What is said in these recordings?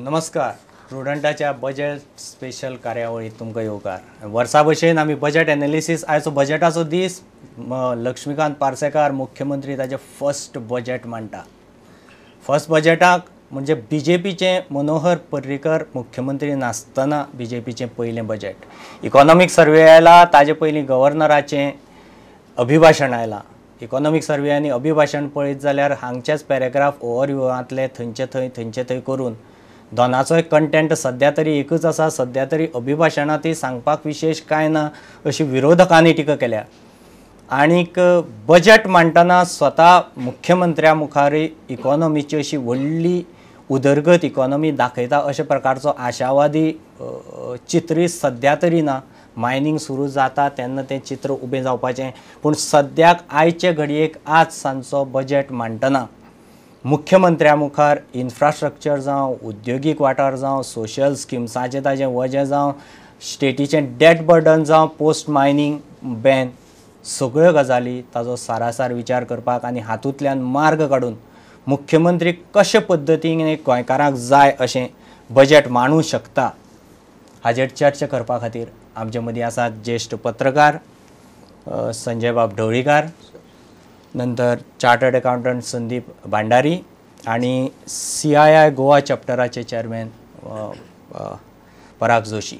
नमस्कार. प्रुडंटाच्या budget special कार्यावळीत तुमकां येवकार. वर्सा भशेन आमी बजेट एनालिसीस, आयचो बजेटाचो दीस, लक्ष्मीकांत पार्सेकार मुख्यमंत्री ताजें फर्स्ट बजेट मांडटा. फर्स्ट बजेटाक म्हणजे बीजेपीचे मनोहर पर्रीकर मुख्यमंत्री नासतना बीजेपीचें पयलें बजेट. इकॉनॉमीक सर्वे आयला, ताजे पयलीं गव्हर्नराचें अभिभाशण आयलां. इकॉनॉमीक सर्वे आनी अभिभाशण पळयत जाल्यार हांगचेच पॅरेग्राफ ओवरव्यूवांतले थंयचे थंय थंयचे थंय करून दोनाचोय कंटेंट सद्या तरी एकूच आसा. सद्या तरी अभिभाशणांतय सांगपाक विशेश कांय ना अशी विरोधकांनी टिका केल्या. आनीक बजेट मांडटना स्वता मुख्यमंत्र्या मुखारय इकॉनॉमीची अशी व्हडली उदरगत इकॉनॉमी दाखयता अशे प्रकारचो आशावादी चित्र सद्या तरी ना. मायनींग सुरू जाता तेन्ना तें चित्र उबें जावपाचें, पूण सद्याक आयचे घडयेक आज सांजचो बजेट मांडटना मुख्यमंत्र्या मुखार इन्फ्रास्ट्रक्चर जावं, उद्योगीक वाठार जावं, सोशल स्किम्साचें ताजें वजें जावं, स्टेटीचें डेट बर्डन जावं, पोस्ट मायनींग बॅन, सगळ्यो गजाली ताजो सारासार विचार करपाक आनी हातूंतल्यान मार्ग काडून मुख्यमंत्री कशे पद्दतीन गोंयकारांक जाय अशें बजेट मांडूं शकता हाजेर चर्चा करपा खातीर आमचे मदीं आसात ज्येश्ठ पत्रकार संजय बाब ढवळीकार, नंतर चार्टर्ड अकाउंटंट संदीप भांडारी आनी CII Goa चॅप्टराचे चेअरमॅन पराग जोशी.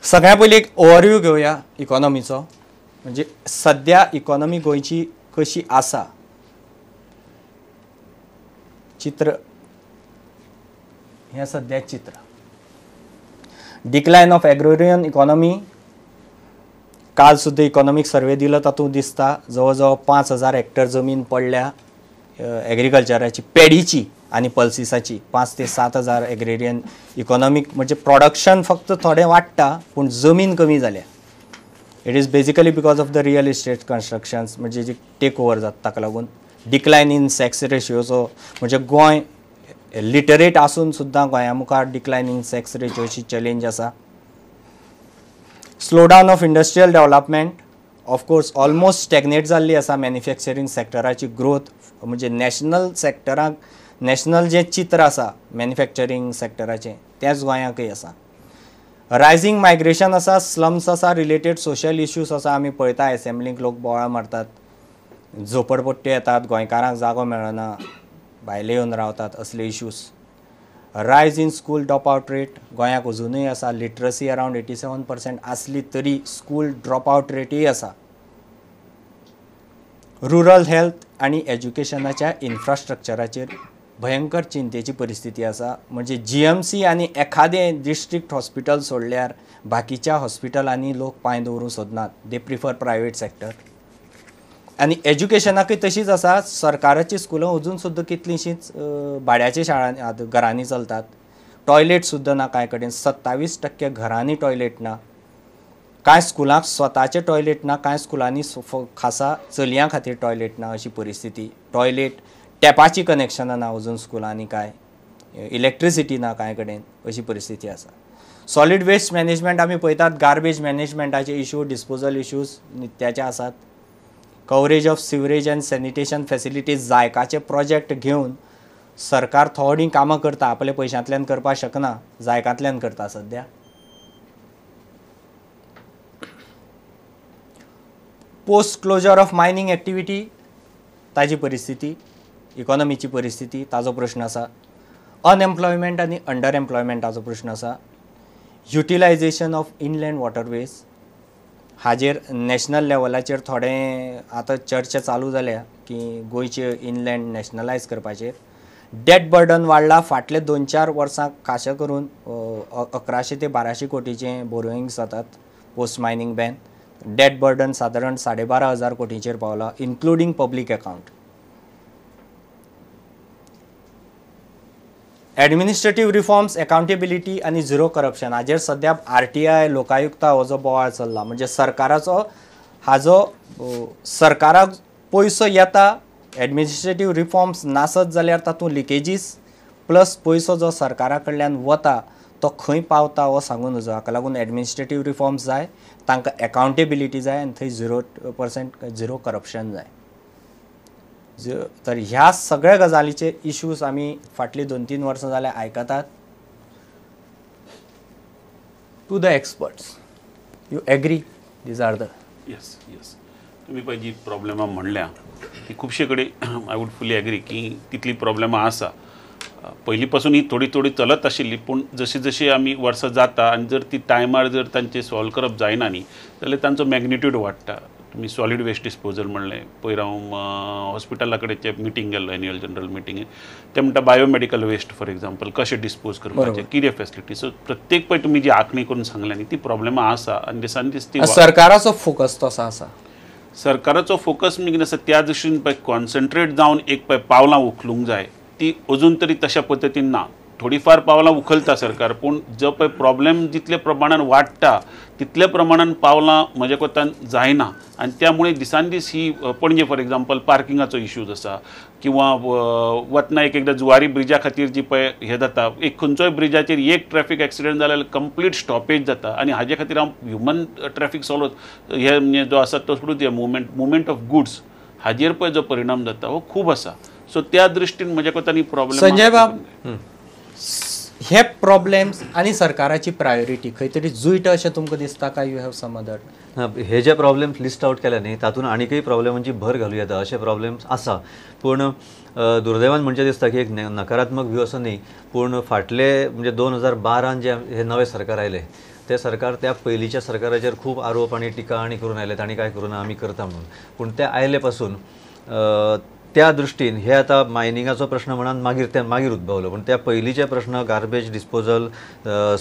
सगळ्या पयलीं एक ओवरव्यू घेवया इकॉनॉमीचो, म्हणजे सद्या इकॉनॉमी गोंयची कशी आसा. चित्र हें सद्या चित्र, डिक्लायन ऑफ एग्रेरियन इकॉनॉमी. काल सुद्दां इकॉनॉमीक सर्वे दिलो तातूंत दिसता जवळ जवळ 5,000 हेक्टर जमीन पडल्या एग्रीकल्चराची, पेडीची आनी पल्सिसाची. 5 ते 7,000 एग्रेरियन इकॉनॉमीक म्हणजे प्रोडक्शन फक्त थोडें वाडटा पूण जमीन कमी जाल्या. It is basically because of the real estate constructions, म्हणजे जी टेक ओवर जाता ताका लागून डिक्लायन इन सेक्स रेशियोचो, म्हणजे गोंय लिटरेट आसून सुद्दां गोंया मुखार डिक्लायन इन सेक्स रेशियोची चॅलेंज आसा. Slow down of industrial development, of course almost stagnate जाल्ली आसा मॅन्युफॅक्चरींग सेक्टराची ग्रोथ. म्हणजे नॅशनल सेक्टराक, नॅशनल जें चित्र आसा मॅन्युफॅक्चरींग सेक्टराचें तेंच गोंयांकय आसा. रायझींग मायग्रेशन आसा, स्लम्स आसा, रिलेटेड सोशल इश्यूज आसा. आमी पळयता एसेंब्लींक लोक बोवाळ मारतात, झोपडपट्ट्यो येतात, गोंयकारांक जागो मेळना, भायले येवन रावतात, असले issues. Rise in school drop out rate गोंयाक अजुनूय आसा. लिटरसी अरावंड 87% आसली तरी स्कूल ड्रॉप आवट रेटूय आसा. रुरल हेल्थ आनी एज्युकेशनाच्या इन्फ्रास्ट्रक्चराचेर भयंकर चिंतेची परिस्थिती आसा. म्हणजे GMC आनी एखादें डिस्ट्रिक्ट हॉस्पिटल सोडल्यार बाकीच्या हॉस्पिटलांनी लोक पांय दवरूंक सोदनात, they prefer private sector. आनी एज्युकेशनाकय तशीच आसा. सरकाराची स्कुलां अजून सुद्दां कितलींशींच भाड्याच्या शाळांनी घरांनी चलतात. टॉयलेट सुद्दां ना कांय कडेन, 27% घरांनी टॉयलेट ना. कांय स्कुलांक स्वताचें टॉयलेट ना, कांय स्कुलांनी खासा चलयां खातीर टॉयलेट ना अशी परिस्थिती. टॉयलेट टॅपाची कनेक्शनां ना अजून स्कुलांनी, कांय इलेक्ट्रिसिटी ना कांय कडेन, अशी परिस्थिती आसा. सॉलीड वेस्ट मॅनेजमेंट आमी पळयतात, गार्बेज मॅनेजमेंटाचे इशू, डिस्पोजल इश्यूज नित्याचे आसात. Coverage of sewerage and sanitation facilities, जायकाचे project घेवन सरकार थोडीं कामां करता, आपल्या पयशांतल्यान करपाक शकना, जायकांतल्यान करता सद्या. Post closure of mining activity, ताजी परिस्थिती, इकॉनॉमीची परिस्थिती ताजो प्रश्न आसा. अनएम्प्लॉयमेंट आनी अंडर एम्प्लॉयमेंटाचो प्रश्न आसा. युटिलायझेशन ऑफ इनलँड वॉटरवेज हाजेर नॅशनल लेवलाचेर थोडें आतां चर्चा चालू जाल्या की गोंयचे इनलँड नॅशनलायज करपाचेर. डेट बर्डन वाडला फाटले 2-4 वर्सां, खाशा करून 1100 ते 1200 कोटीचें बोरोइंग्स जातात post mining ban. Debt burden सादारण 12,500 कोटींचेर पावला, including public account. Administrative reforms, accountability आनी झिरो करप्शन हाजेर सद्या RTI, Lokayukta हो जो बोवाळ चल्ला. म्हणजे सरकाराचो हाजो सरकाराक पयसो येता, एडमिनिस्ट्रेटीव रिफॉर्म्स नासत जाल्यार तातूंत लिकेजीस प्लस पयसो जो सरकारा कडल्यान वता तो खंय पावता हो सांगू नजो. हाका लागून एडमिनिस्ट्रेटीव रिफॉर्म्स जाय, तांकां एकाउंटेबिलिटी जाय आनी थंय 0% झिरो करप्शन जाय. तर ह्या सगळ्या गजालीचे इश्यूज आमी फाटलीं 2-3 वर्सां जाल्यार आयकतात. To the experts, you agree these are the? Yes yes, तुमी पळय जी प्रॉब्लेमां म्हणल्या ती खुबशे कडेन I would fully agree की तितली प्रॉब्लेमां आसा. पयलीं पासून ही थोडी थोडी चलत आशिल्ली, पूण जशी जशी आमी वर्सां जाता आनी जर ती टायमार जर तांचे सॉल्व करप जायना न्ही जाल्यार तांचो मॅग्निट्यूड वाडटा. तुमी सॉलीड वेस्ट डिस्पोजल म्हणलें, पयर हांव हॉस्पिटला कडेन मिटींग गेल्लो, एन्युअल जनरल मिटींग, ते म्हणटा बायोमेडिकल वेस्ट फॉर एग्जाम्पल कशें डिस्पोज करपाचें, कितें फेसिलिटी. सो प्रत्येक पळय तुमी जी आंखणी करून सांगल्या न्ही ती प्रॉब्लेमां आसा आनी दिसान दीस ती सरकाराचो फोकस तसो आसा. सरकाराचो फोकस म्हणजे कितें आसा त्या दृश्टीन पळय कॉन्सन्ट्रेट जावन एक पळय पावलां उखलूंक जाय, ती अजून तरी तशा पद्दतीन ना. थोडीफार पावलां उखलता सरकार, पूण जो पळय प्रॉब्लेम जितले प्रमाणान वाडटा तितल्या प्रमाणान पावलां म्हज्या कोतान जायना आनी त्यामुळे दिसान दीस ही पणजे फॉर एग्जाम्पल पार्किंगाचो इश्यूज आसा किंवा वतना एक एकदां जुवारी ब्रिजा खातीर जी पळय हें जाता, एक खंयचोय ब्रिजाचेर एक ट्रॅफिक एक्सिडंट जाल्यार कंप्लीट स्टॉपेज जाता आनी हाजे खातीर हांव ह्युमन ट्रॅफिक सॉल्व हे म्हणजे जो आसा तो सोडून मुवमेंट ऑफ गुड्स हाजेर पळय जो परिणाम जाता हो खूब आसा. सो त्या दृश्टीन म्हज्या कोतान प्रॉब्लेम. संजय बाब, हे प्रॉब्लेम्स आनी सरकाराची प्रायोरिटी खंय तरी जुळटा अशें तुमकां दिसता काय you have some other? हे जे प्रॉब्लेम्स लिस्ट आउट केले न्ही तातूंत आनीकय प्रॉब्लेमांची भर घालूं येता अशे प्रॉब्लेम्स आसा, पूण दुर्दैवान म्हणचें दिसता की एक नकारात्मक व्यू असो न्ही, पूण फाटले म्हणजे 2012 जे हे नवें सरकार आयलें ते सरकार त्या पयलींच्या सरकाराचेर खूब आरोप आनी टिका आनी करून आयले, तांणी काय करूं ना आमी करता म्हणून, पूण ते आयले पासून त्या दृश्टीन हे आतां मायनिंगाचो प्रश्न म्हणान मागीर ते मागीर उद्भवलो, पूण त्या पयलींचे प्रश्न garbage disposal,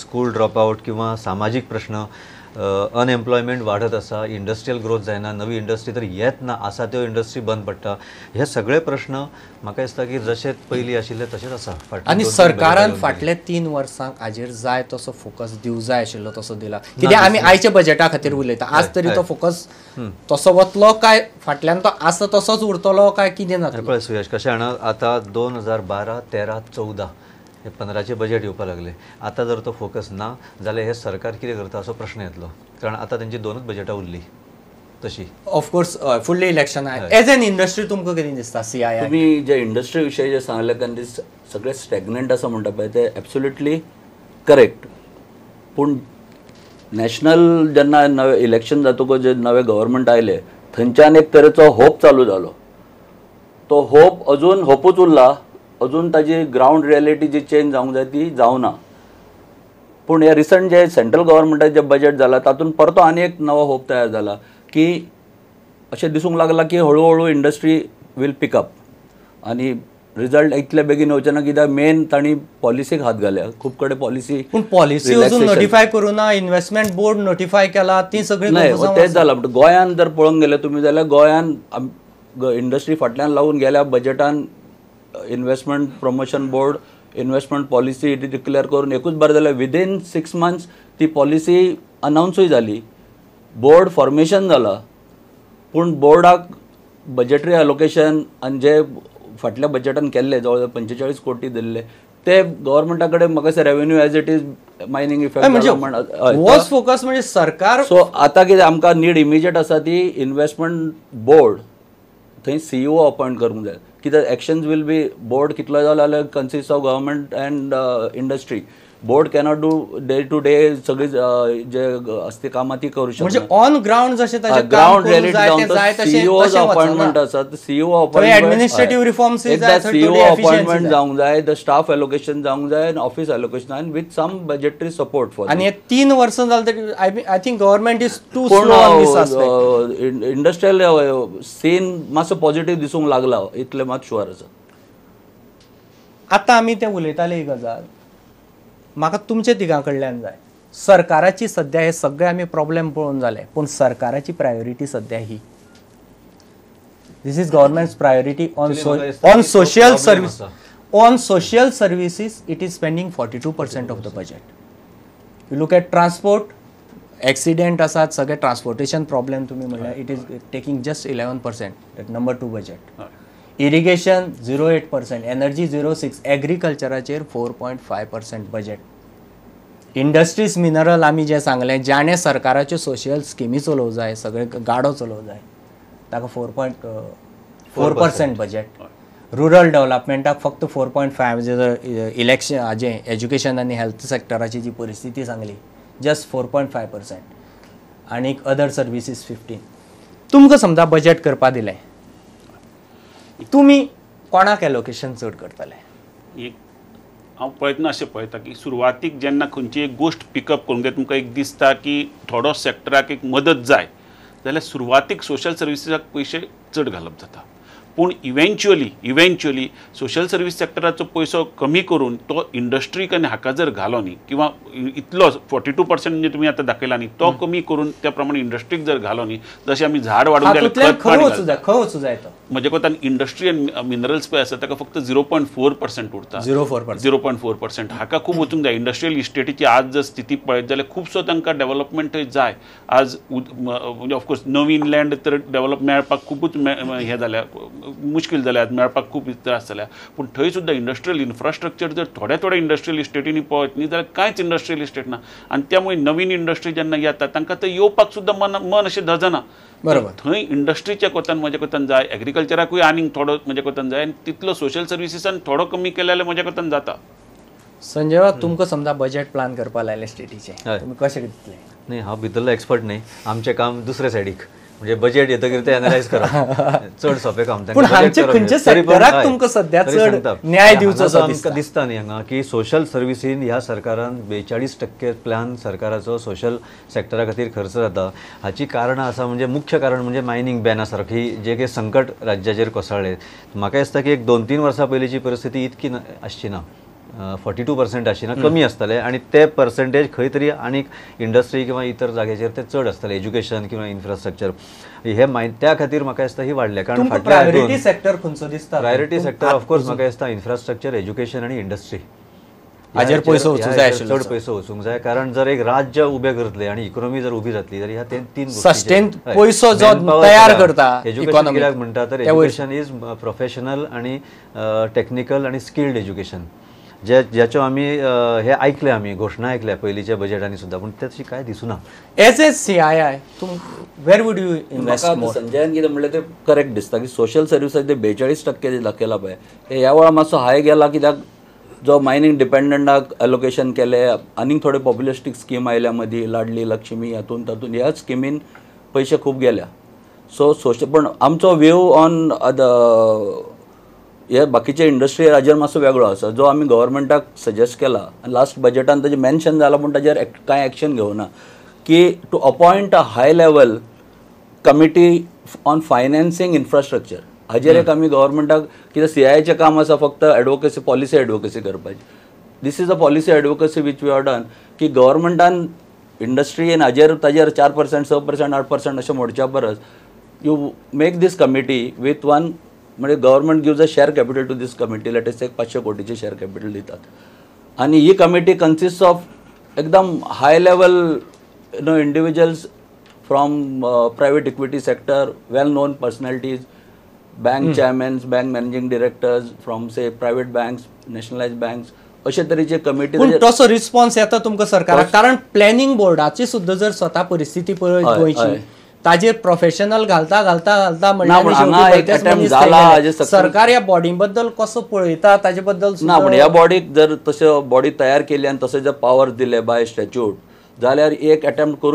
school drop out किंवा सामाजीक प्रश्न, अनएम्प्लॉयमेंट वाडत आसा, इंडस्ट्रियल ग्रोथ जायना, नवी इंडस्ट्री तर येत ना, आसा त्यो इंडस्ट्री बंद पडटा, हे सगळे प्रश्न म्हाका दिसता की जशे पयलीं आशिल्ले तशेंच आसा. आनी सरकारान फाटले 3 वर्सांक हाजेर जाय तसो फोकस दिवं जाय आशिल्लो तसो दिला कित्याक आमी आयच्या बजेटा खातीर उलयता, आज तरी तो फोकस तसो वतलो काय फाटल्यान तो आसा तसोच उरतलो काय कितें जातलें? पळय सुयश, कशें जाणा आतां 2012, 13, 14 हे 15चें बजेट येवपाक लागलें, आतां जर तो फोकस ना जाल्यार हे सरकार कितें करता असो प्रश्न येतलो, कारण आतां तेंची 2च बजेटां उरली तशी. ऑफकोर्स फुडलें इलेक्शन आहा. एज एन इंडस्ट्री तुमकां कितें दिसता? CII तुमी जे इंडस्ट्री विशयी जे सांगले कारण ते सगळे स्टॅग्नंट आसा म्हणटा पळय ते एब्सोल्युटली करेक्ट, पूण नॅशनल जेन्ना नवें इलेक्शन जातकच जे नवें गव्हर्मेंट आयलें थंयच्यान एक तरेचो होप चालू जालो, तो होप अजून होपूच उरला, अजून ताजी ग्रावंड रियलिटी जी चेंज जावंक जाय ती जावना. पूण हे रिसंट जे सेंट्रल गव्हर्मेंटाचें जे बजेट जाला तातूंत परतो आनी एक नवो होप तयार जाला की अशें दिसूंक लागलां की हळू हळू इंडस्ट्री will pick up आनी रिजल्ट इतले बेगीन येवचे ना कित्याक मेन तांणी पॉलिसीक हात घाल्या, खूब कडेन पॉलिसी, पूण पॉलिसी अजून नोटिफाय करूं ना, इन्व्हेस्टमेंट बोर्ड नोटिफाय केला, ती सगळी नाही तेच जाला. गोंयान जर पळोवंक गेले तुमी जाल्यार गोंयान इंडस्ट्री फाटल्यान लावून गेल्या बजेटान investment promotion board, investment policy declare करून एकूच बरें जालें, विदीन 6 मंथ्स ती पॉलिसी अनावन्सूय जाली, बोर्ड फॉर्मेशन जाला, पूण बोर्डाक बजेटरी अलोकेशन आनी जे फाटल्या बजेटान केल्ले जवळ जवळ 45 कोटी दिल्ले ते गव्हर्मेंटा कडेन म्हाका दिसता revenue as it is mining effect focus म्हणजे सरकार. सो आतां कितें आमकां नीड इमिजिएट आसा ती इन्व्हेस्टमेंट बोर्ड थंय CEO appoint करूंक जाय, कित्याक एक्शन्स will be board कितलो जालो जाल्यार consist of government and industry, board cannot do day to day सगळी जे आसता कामां ती करू शकता, म्हणजे ऑन ग्रावंड जशें ग्रावंड रियलिटी जावन सीईओ अपॉइंटमेंट आसा, सीईओ अपॉइंटमेंट एडमिनिस्ट्रेटिव्ह रिफॉर्म्स एकदा सीईओ अपॉइंटमेंट जावंक जाय, the staff allocation जावंक जाय आनी ऑफिस एलोकेशन आनी with some budgetary support for. आनी हे 3 वर्सां जालें तरी I think government is too slow on this aspect. Industrial scene मातसो पॉझिटिव्ह दिसूंक लागला इतलें मात शुअर आसा. आतां आमी ते उलयताले ही गजाल म्हाका तुमचे तिगां कडल्यान जाय, सरकाराची सद्या हे सगळे आमी प्रॉब्लेम पळोवन जाले, पूण सरकाराची प्रायोरिटी सद्या ही, this is government's priority on social service, on social services it is spending 42% of the budget. You look at transport, accident आसात सगळे ट्रान्सपोर्टेशन प्रॉब्लेम तुमी म्हणल्यार it is taking just 11%, that number 2 budget. Irrigation 0.8%, energy 0.6%, एग्रीकल्चराचेर 4.5% budget. Industries mineral आमी जें सांगलें जाणें सरकाराच्यो social स्किमी चलोवंक जाय, सगळे गाडो चलोवंक जाय, ताका 4% बजेट. रुरल डेव्हलपमेंटाक फक्त 4.5. इलेक्शन हाजें एज्युकेशन आनी हेल्थ सेक्टराची जी परिस्थिती सांगली जस्ट 4.5% आनीक अदर सर्विसीस 15. तुमकां समजा बजेट करपा दिलें, तुमी कोणाक एलोकेशन चड करतले? एक हांव पळयतना अशें पळयता की सुरवातीक जेन्ना खंयची एक गोश्ट पिकअप करूंक जाय, तुमकां एक दिसता की थोडो सेक्टराक एक मदत जाय जाल्यार सुरवातीक सोशल सर्विसीसाक पयशे चड घालप जाता. पूण इव्हेंच्युअली सोशल सर्वीस सेक्टराचो पयसो कमी करून तो इंडस्ट्रीक आनी हाका जर घालो न्ही, किंवा इतलो 42% म्हणजे तुमी आतां दाखयला न्ही, तो कमी करून त्या प्रमाणे इंडस्ट्रीक जर घालो न्ही, जशें आमी झाड वाडूंक जाय खंय वचूं जाय तो म्हजे कोतान इंडस्ट्री आनी मिनरल्स पळय आसा ताका फक्त 0.4% उरता, 0.4% हाका खूब वचूंक जाय. इंडस्ट्रियल इस्टेटीची आज जर स्थिती पळयत जाल्यार खुबसो तांकां डेव्हलपमेंट थंय जाय. आज म्हणजे ऑफकोर्स नवीन लँड तर डेव्हलप मेळपाक खुबूच हें जाल्या, मुश्कील जाल्या, मेळपाक खूब त्रास जाल्या. पूण थंय सुद्दां इंडस्ट्रियल इन्फ्रास्ट्रक्चर जर थोड्या थोड्या इंडस्ट्रियल इस्टेटींनी पळयत न्ही जाल्यार कांयच इंडस्ट्रियल इस्टेट ना, आनी त्यामुळे नवीन इंडस्ट्री जेन्ना येता तांकां थंय येवपाक सुद्दां मन अशें धजना. बरोबर, थंय इंडस्ट्रीच्या कोतान म्हज्या कोतान जाय, एग्रीकल्चराकूय आनीक थोडो म्हज्या कोतान जाय, आनी तितलो सोशल सर्विसीसान थोडो कमी केले जाल्यार म्हज्या कोतान जाता. संजय, तुमकां समजा बजेट प्लान करपा लायलें स्टेटीचें, तुमी कशें दितले? न्ही, हांव भितरलो एक्सपर्ट न्ही, आमचें काम दुसरे सायडीक, म्हणजे बजेट येतकीर ते एनालायज करप चड सोंपें काम. पूण हांचे खंयच्या सेक्टराक तुमकां सद्या चड न्याय दिवचो असो दिसता न्ही हांगा की सोशल सर्विसीन ह्या सरकारान 42% प्लॅन सरकाराचो सोशल सेक्टरा खातीर खर्च जाता. हाची कारणां आसा, म्हणजे मुख्य कारण म्हणजे मायनींग बॅना सारकी जे कितें संकट राज्याचेर कोसळ्ळें. म्हाका दिसता की एक 2-3 वर्सां पयलींची परिस्थिती इतकी आसची ना, 42% आसची ना, कमी आसतले, आनी ते पर्सेंटेज खंय तरी आनीक इंडस्ट्री किंवा इतर जाग्याचेर ते चड आसतले, एज्युकेशन किंवा इन्फ्रास्ट्रक्चर हे त्या खातीर म्हाका दिसता ही वाडल्या. कारण प्रायोरिटी सेक्टर खंयचो दिसता? प्रायोरिटी सेक्टर ऑफकोर्स म्हाका दिसता इन्फ्रास्ट्रक्चर, एज्युकेशन आनी इंडस्ट्री हाजेर पयसो वचूंक जाय, चड पयसो वचूंक जाय. कारण जर एक राज्य उबें करतलें आनी इकॉनॉमी जर उबी जातली जाल्यार ह्या तीन सस्टेन पयसो जो तयार करता एज्युकेशन कित्याक म्हणटा तर एज्युकेशन is professional आनी टॅक्निकल आनी स्किल्ड एज्युकेशन, जे ज्याच्यो आमी हे आयकले, आमी घोशणा आयकल्या पयलींच्या बजेटांनी सुद्दां, पूण ते तशी कांय दिसूना. एज ए CII तुम वेर वुड you invest? संजयान कितें म्हणलें तें करेक्ट दिसता की सोशल सर्विसाचे 42% दाखयला पळय, ते ह्या वेळार मातसो हाय गेला कित्याक जो मायनींग डिपेंडंटाक एलोकेशन केलें, आनीक थोडे पॉप्युलिस्टीक स्कीम आयल्या मदीं, लाडली लक्ष्मी हातून तातून ह्या स्किमीन पयशे खूब गेल्या. सो सोशल पण आमचो व्यू ऑन the हे बाकीचे इंडस्ट्री हाजेर मातसो वेगळो आसा, जो आमी गव्हर्मेंटाक सजेस्ट केला आनी लास्ट बजेटान ताजें मेन्शन जाला, पूण ताजेर कांय एक्शन घेवना की to appoint a high level committee on financing infrastructure. हाजेर एक आमी गव्हर्मेंटाक कित्याक सीआयआयचें काम आसा फक्त एडवोकेसी, पॉलिसी एडवोकेसी करपाची. This is a policy advocacy which we have done की गव्हर्मेंटान इंडस्ट्री हाजेर ताजेर 4%, 6%, 8% अशें मोडच्या परस you make this committee with one, म्हणजे government gives a share capital to this committee, let us एक 500 कोटीचे शेअर कॅपिटल दितात, आनी ही कमिटी कन्सिस्ट ऑफ एकदम high level you know individuals from private equity sector, well known personalities, bank chairmans, bank managing directors from say private banks, nationalise banks, अशे तरेचे committee. पूण तसो response येता तुमकां सरकाराक? कारण प्लॅनिंग बोर्डाची सुद्दां जर स्वता परिस्थिती पळयत गोंयची, ताजेर प्रोफेशनल घालता घालता घालता म्हणल्यार सरकार ह्या बॉडी बद्दल कसो पळयता ताजे बद्दल ना. पूण ह्या बॉडीक जर तशें बॉडी तयार केली आनी तशें जर पावर दिले बाय स्टॅच्यूट जाल्यार एक अटेम्प्ट करूं